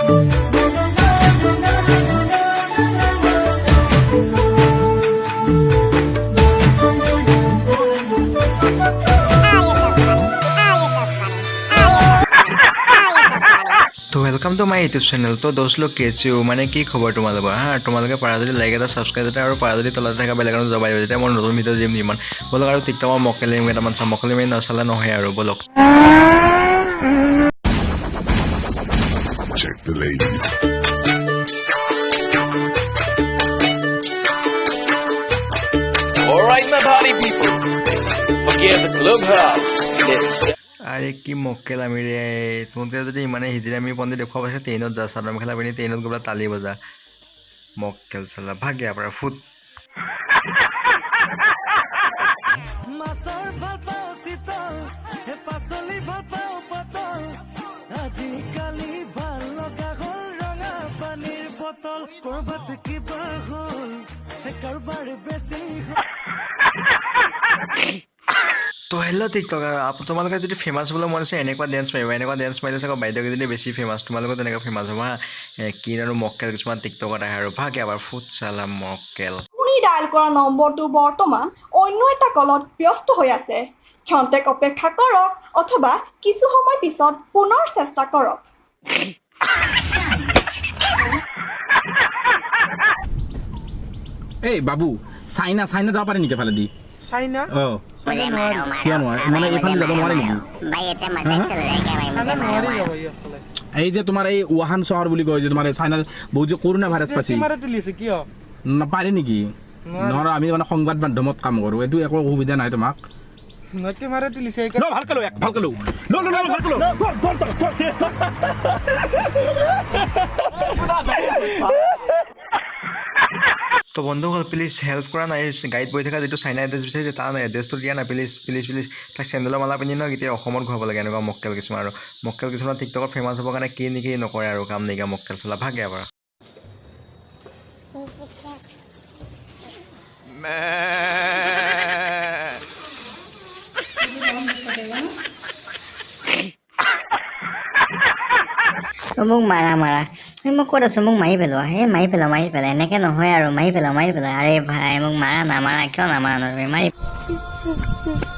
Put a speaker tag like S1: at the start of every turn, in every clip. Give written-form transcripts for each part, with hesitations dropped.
S1: তো welcome to my YouTube channel. তো দোস্ত লোক, কেচি মানে কি খবৰ তোমালোকৰ? হা, তোমালোকে পাৰা যদি লাইক এটা, ছাবস্ক্ৰাইব এটা আৰু পাৰা যদি তলতে থকা বেল আইকনটো দবাই দিবা, যেতিয়া মই নতুন ভিডিঅ' দিম ইমান। ব'লক আৰু টিকটকৰ মকেলিম কেইটামান চাম। মকেলিম নচালে নহয় আৰু, ব'লক।
S2: Check the ladies.
S3: Alright, my party people. Forget the clubhouse. Let's
S1: আৰে কি মক্কেল আমি ৰে! তহঁতে যদি ইমানে হিজিৰামি পন্দি দেখুৱাব পাইছে, ট্ৰেইনত যা, চাদৰ মেখেলা পিন্ধি ট্ৰেইনত গৈ পেলাই তালি বজা। মক্কেল চালা, ভাগ ইয়াৰ পৰা, ফুট।
S4: মাছৰ ভাল পাওঁ চিতল, হে পাচলি ভাল পাওঁ পটল, আজিকালি ভাল লগা হ'ল ৰঙা পানীৰ বটল। কৰবাত কিবা হ'ল, হে কাৰোবাৰ বেছি হ'ল।
S1: তো হেল্ল' টিকটক, তোমালোকে যদি ফেমাছ হ'বলৈ মন আছে, এনেকুৱা ডেন্স মাৰিবা। এনেকুৱা ডেন্স মাৰিলে চাগৈ বাইদেউকেইজনী বেছি ফেমাছ, তোমালোকেও তেনেকৈ ফেমাছ হ'ব। হা, কি আৰু মক্কেল কিছুমান টিকটকত আহে আৰু। ভাগ এবাৰ, ফুট চালা মক্কেল।
S5: আপুনি ডায়েল কৰা নম্বৰটো বৰ্তমান অন্য এটা কলত ব্যস্ত হৈ আছে। ক্ষন্তেক অপেক্ষা কৰক অথবা কিছু সময় পিছত পুনৰ চেষ্টা কৰক।
S6: এই বাবু, চাইনা চাইনা যাব পাৰি নেকি এফালেদি?
S7: চাইনা?
S6: অ, কিয় নোৱাৰে? মানে এইফালে যাব নোৱাৰে নেকি?
S7: চাইনা নোৱাৰি যাব এইফালে।
S6: এই যে তোমাৰ এই ৱুহান চহৰ বুলি কয় যে, তোমাৰ এই চাইনাত বহুত যে কৰোণা ভাইৰাছ পাইছে।
S7: কেমেৰা তুলিছে কিয়?
S6: নাপাৰে নেকি? নোৱাৰো। আমি মানে সংবাদ মাধ্যমত কাম কৰোঁ, এইটো একো অসুবিধা নাই তোমাক।
S7: নহয়, কেমেৰা তুলিছে।
S6: ল, ভালকে ল, এক ভালকে ল, ল ল ল, ভালকে ল। ধৰ, ধৰ, ধৰ, ধৰ।
S1: তো বন্ধুসকল, প্লিজ হেল্প কৰা নাই। গাড়ীত বহি থকা যিটো চাইনা এড্ৰেছ বিচাৰিছে, তাৰ এড্ৰেছটো দিয়া নাই। প্লিজ, প্লিজ, প্লিজ, তাক চেণ্ডেলৰ মালা পিন্ধি নহয় কেতিয়া অসমত ঘূৰাব লাগে। এনেকুৱা মক্কেল কিছুমান আৰু মক্কেল কিছুমান টিকটকত ফেমাছ হ'বৰ কাৰণে কি নেকি নকৰে আৰু। কাম নাইকিয়া মক্কেল চালা, ভাগ ইয়াৰ পৰা।
S8: অ, মোক মাৰা, মাৰা। এই মই ক'ত আছো? মোক মাৰি পেলোৱা। এই মাৰি পেলোৱা, মাৰি পেলোৱা। এনেকে নহয় আৰু, মাৰি পেলোৱা, মাৰি পেলোৱা। আৰে ভাই, মোক মাৰা না, মাৰা। কিয় নামাৰা ন তুমি? মাৰি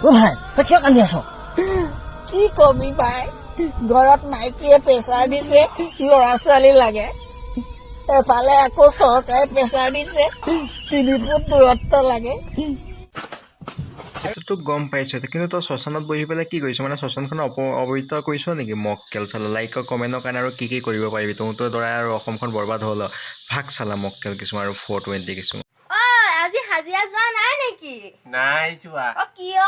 S9: অ ভাই, তই কিয় কান্দি আছ?
S10: কি কবি ভাই, ঘৰত মাইকীয়ে প্ৰেচাৰ দিছে, ল'ৰা ছোৱালী লাগে। এফালে আকৌ চৰকাৰে প্ৰেচাৰ দিছে, 3 ফুট দূৰত্ব লাগে।
S1: সেইটোতো গম পাইছোঁ, কিন্তু তই শ্মশানত বহি পেলাই কি কৰিছ? মানে শ্মশানখন অপবিত্ৰ কৰিছ নেকি? মক্কেল চালা, লাইকৰ কমেণ্টৰ কাৰণে আৰু কি কি কৰিব পাৰিবি? তহঁতৰ দ্বাৰা আৰু অসমখন বৰবাদ হ'ল। ভাগ চালা মক্কেল কিছুমান আৰু 420 কিছুমান।
S11: ঐ, আজি হাজিৰা যোৱা নাই নেকি?
S12: নাই যোৱা।
S11: অ, কিয়?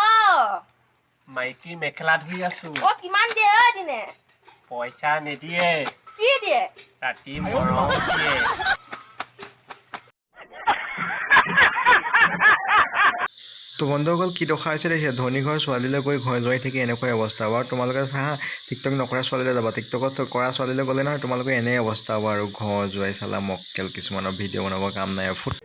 S12: মাইকী মেখেলা ধুই আছো।
S11: অ, কিমান দিয়ে ঐ দিনে?
S12: পইচা নিদিয়ে।
S11: কি দিয়ে?
S12: ৰাতি মৰম দিয়ে।
S1: তো বন্ধুসকল, কি দশা হৈছে দেখিছে? ধনী ঘৰৰ ছোৱালীলৈ গৈ ঘৰ জোৱাই থাকি এনেকুৱাই অৱস্থা হ'ব। আৰু তোমালোকে হা, টিকটক নকৰা ছোৱালীলৈ যাবা। টিকটকত কৰা ছোৱালীলৈ গ'লে নহয় তোমালোকে এনেই অৱস্থা হ'ব আৰু। ঘৰ জোৱাই চালা মক্কেল কিছুমানৰ ভিডিঅ' বনাব কাম নাই আৰু, ফুট।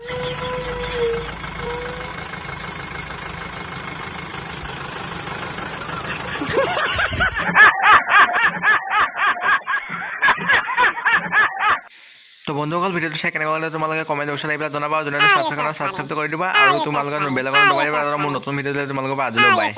S1: তো বন্ধুসকল, ভিডিঅ'টো চাই কেনেকুৱা লাগিলে তোমালোকে কমেণ্ট বক্সত আহি পেলাই জনাবা। আৰু যোনে ছাবস্ক্ৰাইব কৰা, ছাবস্ক্ৰাইব কৰি দিবা আৰু তোমালোকে বেল আইকন দবাই দিবা আৰু মোৰ নতুন ভিডিঅ' দিলে তোমালোকৰ পৰা। আজিলৈ বাই।